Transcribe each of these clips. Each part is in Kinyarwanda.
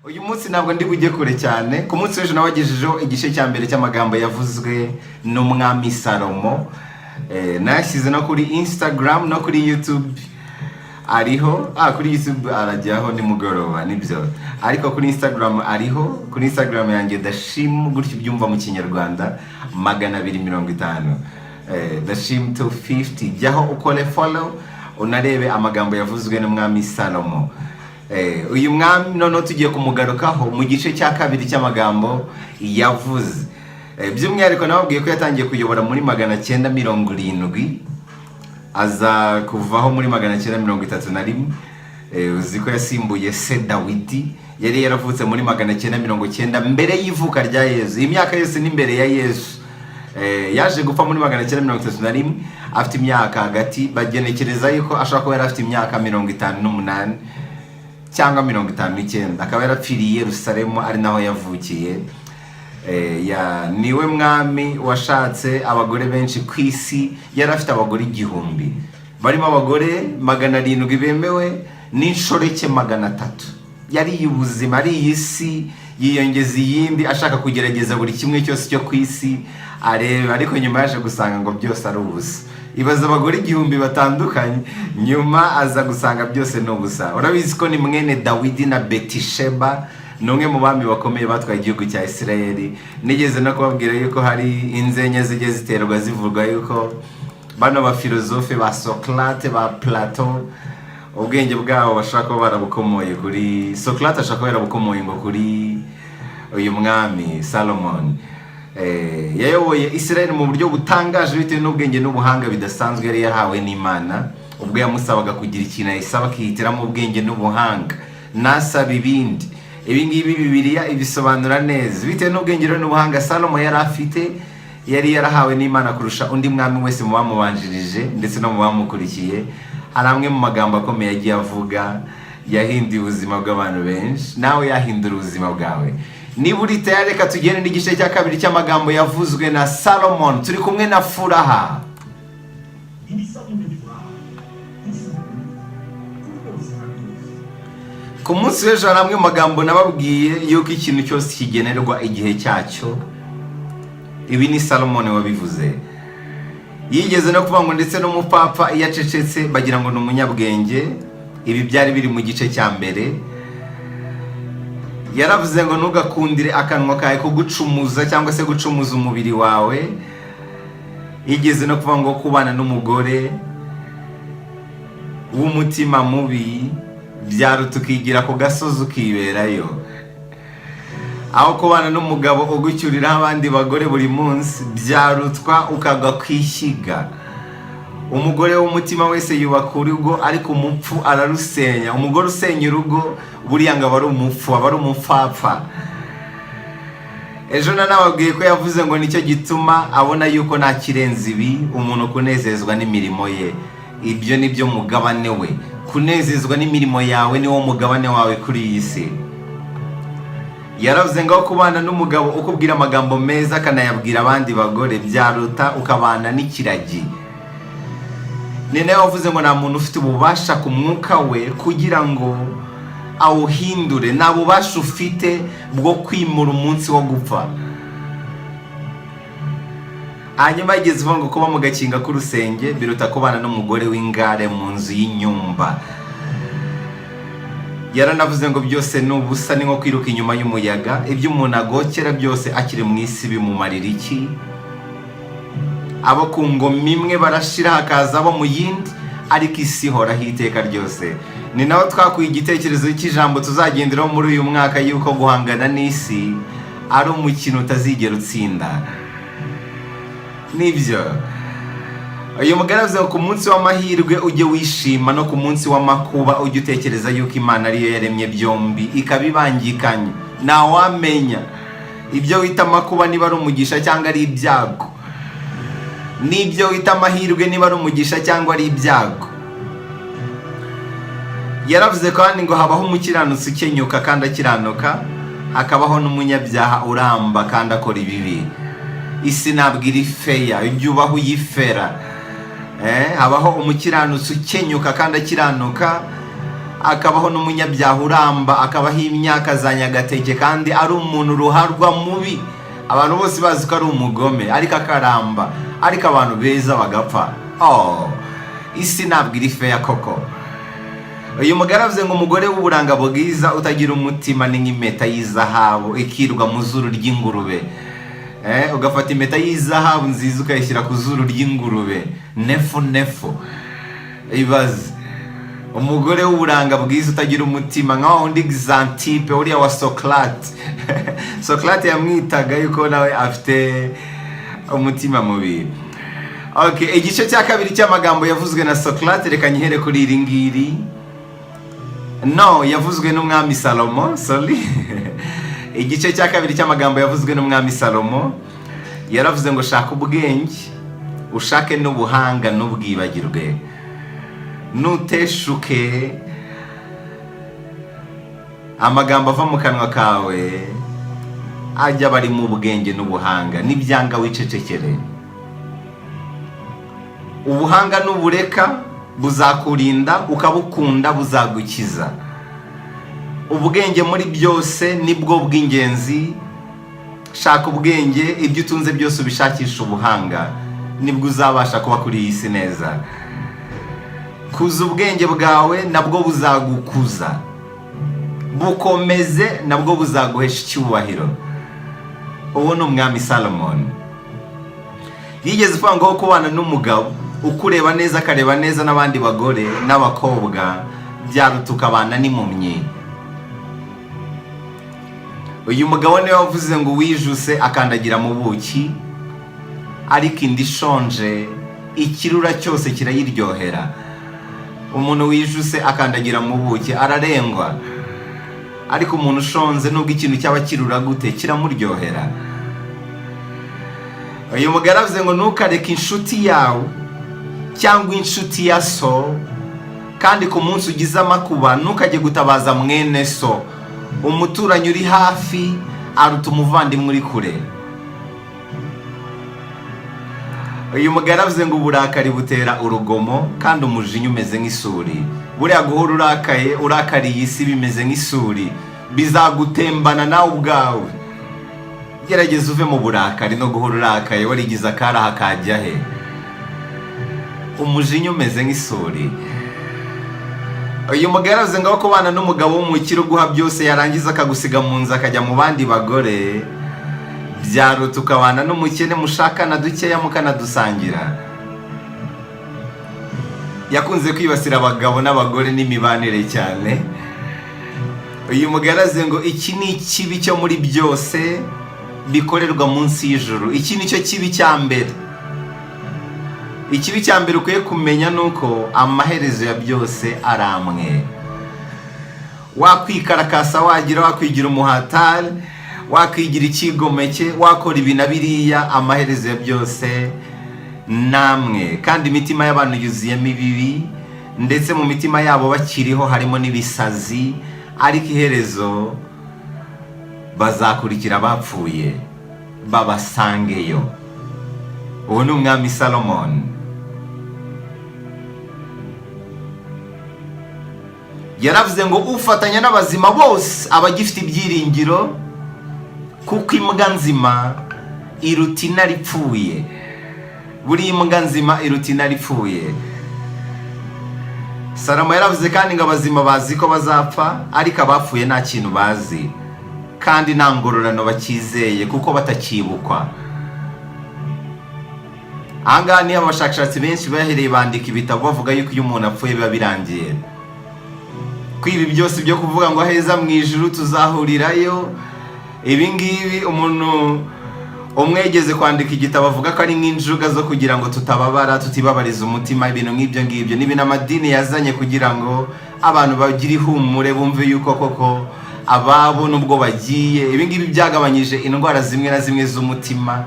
Uyu munsi ntabwo ndi bujye kure cyane. Ku munsi w'ejo nabagejejeho igice cya mbere cy'amagambo yavuzwe n'umwami Salomo. Nayashyize no kuri Instagram no kuri YouTube ariho. Kuri YouTube arajyaho nimugoroba, nibyo, ariko kuri Instagram ariho, kuri Instagram yanjye Dashim, gutyo ubyumva mu Kinyarwanda, 250, Dashim 250. Jyaho ukore follow, unarebe amagambo yavuzwe n'umwami Salomo. Uyu mwami noneho tugiye kumugarukaho mu gice cya kabiri cy'amagambo yavuze. By'umwihariko nababwiye ko yatangiye kuyobora muri 970, aza kuvaho muri 931. Uzi ko yasimbuye se Dawidi, yari yaravutse muri 990 mbere y'ivuka rya Yezu. Iyi myaka yose ni mbere ya Yezu. Yaje gupfa muri 931 afite imyaka hagati, bagenekereza yuko ashobora kuba yari afite imyaka 58 cyangwa 59, akaba yarapfiriye i Yerusalemu, ari naho yavukiye. Niwe mwami washatse abagore benshi ku isi. Yari afite abagore 1000, barimo abagore 700 bemewe n'inshoreke 300. Yariye ubuzima, ariye isi, yiyongeza iyindi, ashaka kugerageza buri kimwe cyose cyo ku isi areba, ariko nyuma yaje gusanga ngo byose ari ubusa. Ibaza, abagore 1000 batandukanye, nyuma aza gusanga byose ni ubusa. Urabizi ko ni mwene Dawidi na Betisheba, ni umwe mu bami bakomeye batwaye igihugu cya Isirayeli. Nigeze no kubabwira yuko hari inzenya zijya ziterwa zivugwa yuko bano bafilozofe ba Socrate, ba Plato, ubwenge bwabo bashobora kuba barabukomoye kuri Socrate, ashobora kuba yarabukomoye ngo kuri uyu mwami Salomon. Yayoboye Isirayeli mu buryo butangaje bitewe n'ubwenge n'ubuhanga bidasanzwe yari yahawe n'Imana, ubwo yamusabaga kugira ikintu ayisaba akihitiramo ubwenge n'ubuhanga, nasaba ibindi. Ibi ngibi Bibiliya ibisobanura neza. Bitewe n'ubwenge rero n'ubuhanga Salomo yari afite, yari yarahawe n'Imana kurusha undi mwami wese mu bamubanjirije ndetse no mu bamukurikiye, hari amwe mu magambo akomeye yagiye avuga yahinduye ubuzima bw'abantu benshi. Nawe yahindura ubuzima bwawe niba uri tayari. Reka tugende n'igice cya kabiri cy'amagambo yavuzwe na Salomon. Turi kumwe na Furaha. Ibisabune furaha kuko ubuzima bwiza. Ku munsi w'ejo hari amwe mu magambo nababwiye yuko ikintu cyose kigenerwa igihe cyacyo. Ibi ni Salomon wabivuze. Yigeze no kuvuga ngo ndetse n'umupfapfa iyo acecetse bagira ngo ni umunyabwenge. Ibi byari biri mu gice cya mbere. Yaravuze ngo ntugakundire akanwa kawe kugucumuza cyangwa se gucumuza umubiri wawe. Yigeze no kuvuga ngo kubana n'umugore w'umutima mubi byaruta ukigira ku gasozi ukiberayo, aho kubana n'umugabo ugucyuriraho abandi bagore buri munsi byarutwa ukagwa ku ishyiga. Umugore w'umutima wese yubaka urugo, ariko umupfu ararusenya. Umugore usenya urugo buriya ngo aba ari umupfu, aba ari umupfapfa. Ejo nanababwiye ko yavuze ngo nicyo gituma abona yuko nta kirenze ibi, umuntu kunezezwa n'imirimo ye. Ibyo ni byo mugabane we. Kunezezwa n'imirimo yawe niwo mugabane wawe kuri iyi si. Yaravuze ngo aho kubana n'umugabo ukubwira amagambo meza akanayabwira abandi bagore byaruta ukabana n'ikiragi. Ni nawe wavuze ngo nta muntu ufite ububasha ku mwuka we kugira ngo awuhindure. Nta bubasha ufite bwo kwimura umunsi wo gupfa. Hanyuma yigeze uvuga ngo kuba mu gakinga k'urusenge biruta kubana n'umugore w'ingare mu nzu y'inyumba. Yaranavuze ngo byose ni ubusa, ni nko kwiruka inyuma y'umuyaga. Ibyo umuntu agokera byose akiri mu isi bimumarira iki? Abo ku ngoma imwe barashira, hakaza abo mu yindi, ariko isi ihoraho iteka ryose. Ni naho twakuye igitekerezo cy'ijambo tuzagenderaho muri uyu mwaka, yuko guhangana n'isi ari umukino utazigera utsinda. Nibyo, uyu mugore avuze ngo ku munsi w'amahirwe ujye wishima, no ku munsi w'amakuba ujye utekereza yuko Imana ariyo yaremye byombi ikabibangikanya. Ntawamenya ibyo wita amakuba niba ari umugisha cyangwa ari ibyago, n'ibyo wita amahirwe niba ari umugisha cyangwa ari ibyago. Yaravuze kandi ngo habaho umukiranutsi ukenyuka kandi akiranuka, hakabaho n'umunyabyaha uramba kandi akora ibibi. Isi ntabwo iri fair, ujye ubaho uyifera. Habaho umukiranutsi ukenyuka kandi akiranuka. Akabaho n'umunyabyaha uramba, akabaho imyaka za nyagateke kandi ari umuntu ruharwa mubi, abantu bose bazi ko ari umugome, ariko akaramba, ariko abantu beza bagapfa. Oh, isi ntabwo iri fair koko. Uyu mugore avuze ngo umugore w'uburanga bwiza utagira umutima ni nk'impeta y'izahabu ikirwa mu zuru ry'ingurube. Ugafata impeta y'izahabu nziza ukayishyira ku zuru ry'ingurube, nefu nefu. Ibaze umugore w'uburanga bwiza utagira umutima, nka wa wundi Xantippe, uriya wa Socrate. Socrate yamwitaga yuko nawe afite umutima mubi. Okay, igice cya kabiri cy'amagambo yavuzwe na Socrate, reka nyihere kuri iri ngiri. No, yavuzwe n'umwami Salomo, sorry. Igice cya kabiri cy'amagambo yavuzwe n'umwami Salomo, yaravuze ngo shaka ubwenge, ushake n'ubuhanga, n'ubwibagirwe, nuteshuke amagambo ava mu kanwa kawe ajya aba ari mu bwenge n'ubuhanga, n'ibyanga wicecekere. Ubuhanga nubureka buzakurinda, ukabukunda buzagukiza. Ubwenge muri byose nibwo bw'ingenzi. Shaka ubwenge, ibyo utunze byose ubishakisha ubuhanga, nibwo uzabasha kuba kuri iyi si neza. Kuza ubwenge bwawe, nabwo buzagukuza. Bukomeze, nabwo buzaguhesha icyubahiro. Uwo ni umwami Salomon. Yigeze uvuga ngo kubana n'umugabo ukureba neza, akareba neza n'abandi bagore n'abakobwa, byaruta ukabana n'impumyi. Uyu mugabo niwe wavuze ngo uwijuse akandagira mu buki, ariko inda ishonje ikirura cyose kirayiryohera. Umuntu wijuse akandagira mu buki ararengwa, ariko umuntu ushonze, nubwo ikintu cyaba kirura gute, kiramuryohera. Uyu mugabo aravuze ngo ntukareke inshuti yawe cyangwa inshuti ya so, kandi ku munsi ugize amakuba ntukajye gutabaza mwene so. Umuturanyi uri hafi aruta umuvandimwe uri kure. Uyu mugabo aravuze ngo uburakari butera urugomo, kandi umujinya umeze nk'isuri. Buriya guhora urakaye, urakariye isi, bimeze nk'isuri, bizagutembana nawe ubwawe. Gerageza uve mu burakari no guhora urakaye, warigize akaraha kajya he. Umujinya umeze nk'isuri. Uyu mugabo aravuze ngo aho kubana n'umugabo w'umukire uguha byose, yarangiza akagusiga mu nzu akajya mu bandi bagore, byaruta ukabana n'umukene mushakana dukeya mukanadusangira. Yakunze kwibasira abagabo n'abagore n'imibanire cyane. Uyu mugabo aravuze ngo iki ni ikibi cyo muri byose bikorerwa munsi y'ijuru. Iki ni cyo kibi cya mbere. Ikibi cya mbere ukwiye kumenya ni uko amaherezo ya byose ari amwe. Wakwikarakasa, wagira, wakwigira umuhatari, wakwigira icyigomeke, wakora ibi na biriya, amaherezo ya byose namwe. Kandi imitima y'abantu yuzuyemo ibibi, ndetse mu mitima yabo bakiriho harimo n'ibisazi, ariko iherezo bazakurikira abapfuye babasangeyo. Uwo ni umwami Salomon. Yaravuze ngo ufatanya n'abazima bose aba agifite ibyiringiro, kuko imbwa nzima iruta intare ipfuye. Buri imbwa nzima iruta intare ipfuye. Salomo yaravuze kandi ngo abazima bazi ko bazapfa, ariko abapfuye nta kintu bazi, kandi nta ngororano bakizeye kuko batakibukwa. Ahangaha niho abashakashatsi benshi bahereye bandika ibitabo bavuga yuko iyo umuntu apfuye biba birangiye, ko ibi byose byo kuvuga ngo aheza mu ijuru tuzahurirayo, ibi ngibi umuntu umwe yigeze kwandika igitabo avuga ko ari nk'injuga zo kugira ngo tutababara, tutibabariza umutima, ibintu nk'ibyo ngibyo. Ni ibintu amadini yazanye kugira ngo abantu bagire ihumure, bumve yuko koko ababo nubwo bagiye. Ibi ngibi byagabanyije indwara zimwe na zimwe z'umutima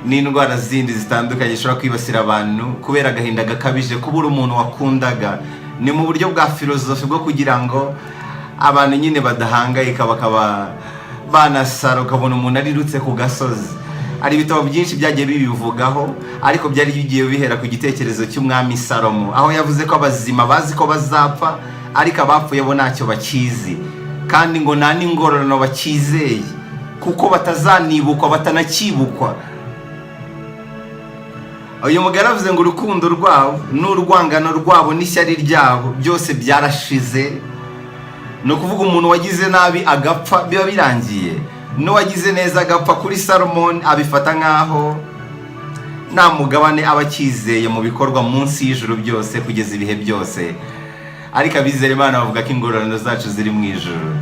n'indwara zindi zitandukanye zishobora kwibasira abantu kubera agahinda gakabije, kubura umuntu wakundaga. Ni mu buryo bwa filozofi bwo kugira ngo abantu nyine badahangayika, bakaba banasara, ukabona umuntu arirutse ku gasozi. Hari ibitabo byinshi byagiye bibivugaho, ariko byari bigiye bihera ku gitekerezo cy'umwami Salomo, aho yavuze ko abazima bazi ko bazapfa, Ariko abapfuye bo ntacyo bakizi, kandi ngo nta n'ingororano bakizeye, kuko batazanibukwa, batanakibukwa. Uyu mugabo yaravuze ngo urukundo rwabo n'urwangano rwabo n'ishyari ryabo byose byarashize. Ni ukuvuga, umuntu wagize nabi agapfa, biba birangiye, n'uwagize neza agapfa, kuri Salomon abifata nk'aho nta mugabane aba akizeye mu bikorwa munsi y'ijuru byose kugeza ibihe byose. Ariko abizera Imana bavuga ko ingororano zacu ziri mu ijuru.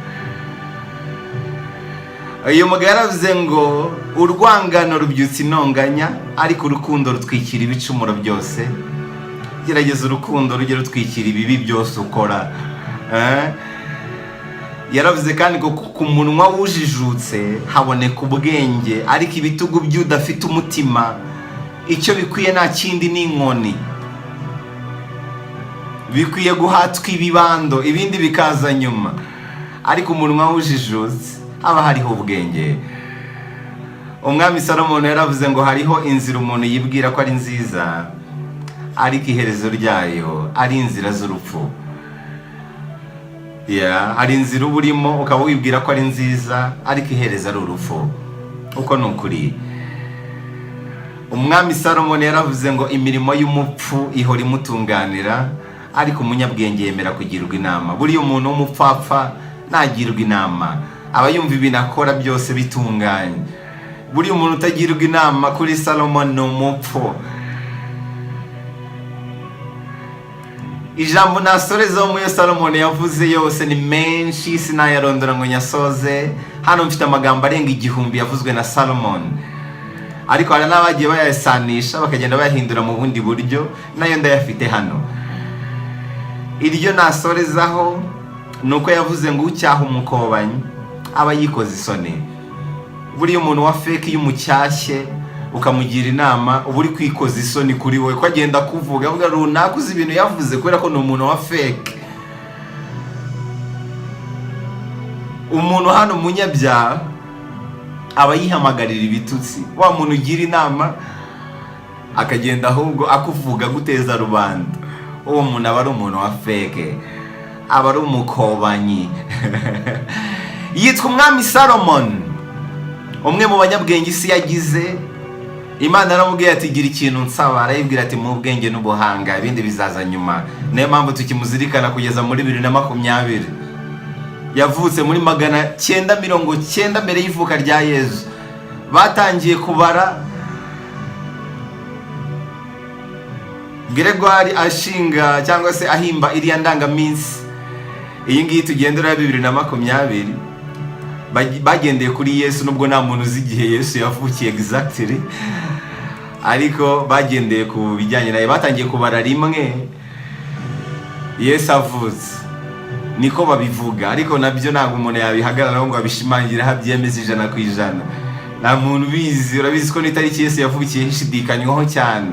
Uyu mugabo yaravuze ngo urwangano rubyutsa intonganya, ariko urukundo rutwikira ibicumuro byose. Gerageza urukundo rujye rutwikira ibibi byose ukora, eh? Yaravuze kandi ngo ku munwa wujijutse haboneka ubwenge, ariko ibitugu by'udafite umutima icyo bikwiye nta kindi ni inkoni. Bikwiye guhatwa ibibando, ibindi bikaza nyuma, ariko umunwa wujijutse haba hariho ubwenge. Umwami Salomo yaravuze ngo hariho inzira umuntu yibwira ko ari nziza, ariko iherezo ryayo ari inzira z'urupfu. Yeah, hari inzira uba urimo ukaba wibwira ko ari nziza, ariko iherezo ari urupfu. Uko ni ukuri. Umwami Salomo yaravuze ngo imirimo y'umupfu ihora imutunganira, ariko umunyabwenge yemera kugirwa inama. Buriya umuntu w'umupfapfa ntagirwa inama, aba yumva ibintu akora byose bitunganye. Buriya umuntu utagirwa inama kuri Salomo ni umupfu. Ijambo nasorezaho mu yo Salomon yavuze yose ni menshi, sinayarondora ngo nyasoze hano. Mfite amagambo arenga 1000 yavuzwe na Salomon, ariko hari n'abagiye bayasanisha, bakagenda bayahindura mu bundi buryo, nayo ndayafite hano. Iryo nasorezaho ni uko yavuze ngo ucyaha umukobanyi aba yikoze isoni. Buriya umuntu wa fake, iyo umucyashye ukamugira inama, uba uri kwikoza isoni kuri we, ko agenda kuvuga, avuga runaka uzi ibintu yavuze, kubera ko ni umuntu wa fake. Umuntu hano umunyabyaha aba yihamagarira ibitutsi. Wa muntu ugira inama akagenda ahubwo akuvuga, aguteza rubanda, uwo muntu aba ari umuntu wa fake, aba ari umukobanyi. Yitwa umwami Salomon, umwe mu banyabwenge isi yagize. Imana yaramubwiye ati: "Gira ikintu nsaba." Arayibwira ati: "Mu bwenge n'ubuhanga, ibindi bizaza nyuma." Niyo mpamvu tukimuzirikana kugeza muri 2020. Yavutse muri 990 mbere y'ivuka rya Yezu. Batangiye kubara Gregoire ashinga cyangwa se ahimba iriya ndangaminsi iyi ngiyi tugendera ya 2020, bagendeye kuri Yesu, nubwo nta muntu uzi igihe Yesu yavukiye exactly, ariko bagendeye ku bijyanye nawe. Batangiye kubara rimwe Yesu avutse, niko babivuga, ariko nabyo ntabwo umuntu yabihagararaho ngo abishimangire aho abyemeza 100%. Nta muntu ubizi. Urabizi ko n'itariki Yesu yavukiye ishidikanywaho cyane,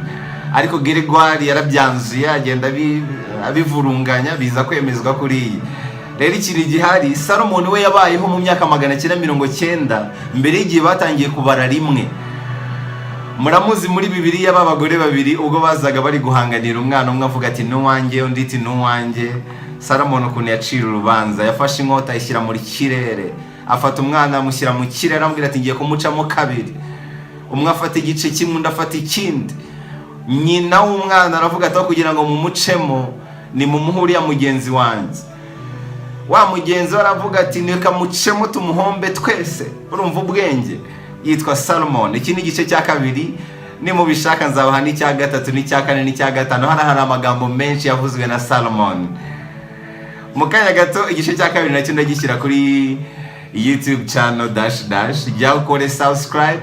ariko Gregoire yarabyanzuye, agenda abivurunganya, biza kwemezwa kuri iyi. Rero ikintu gihari, Salomon we yabayeho mu myaka 990 mbere y'igihe batangiye kubara rimwe. Muramuzi muri Bibiliya, b'abagore babiri, ubwo bazaga bari guhanganira umwana, umwe avuga ati: "N'uwanjye", undi ati: "N'uwanjye." Salomon ukuntu yacira urubanza, yafashe inkota ayishyira mu kirere, afata umwana amushyira mu kirere, aramubwira ati: "Ngiye kumucamo kabiri, umwe afata igice kimwe, undi afata ikindi." Nyina w'umwana aravuga ati: "Aho kugira ngo mumucemo, ni mumuhe uriya mugenzi wanjye." Wa mugenzi we aravuga ati: "Reka mucemo tumuhombe twese." Urumva ubwenge? Yitwa Salomon. Iki ni igice cya kabiri. Nimubishaka nzabaha n'icya gatatu, n'icya kane, n'icya gatanu. Hano hari amagambo menshi yavuzwe na Salomon. Mu kanya gato igice cya kabiri nacyo ndagishyira kuri YouTube channel Dash Dash. Jya ukore subscribe.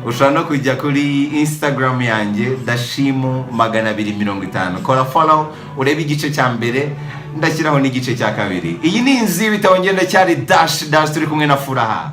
Ushobora no kujya kuri Instagram yanjye, Dashimu 250, kora follow, urebe igice cya mbere, ndashyiraho n'igice cya kabiri. Iyi ni inzu y'ibitabo, ngenda cyari Dash Dash, turi kumwe na Furaha.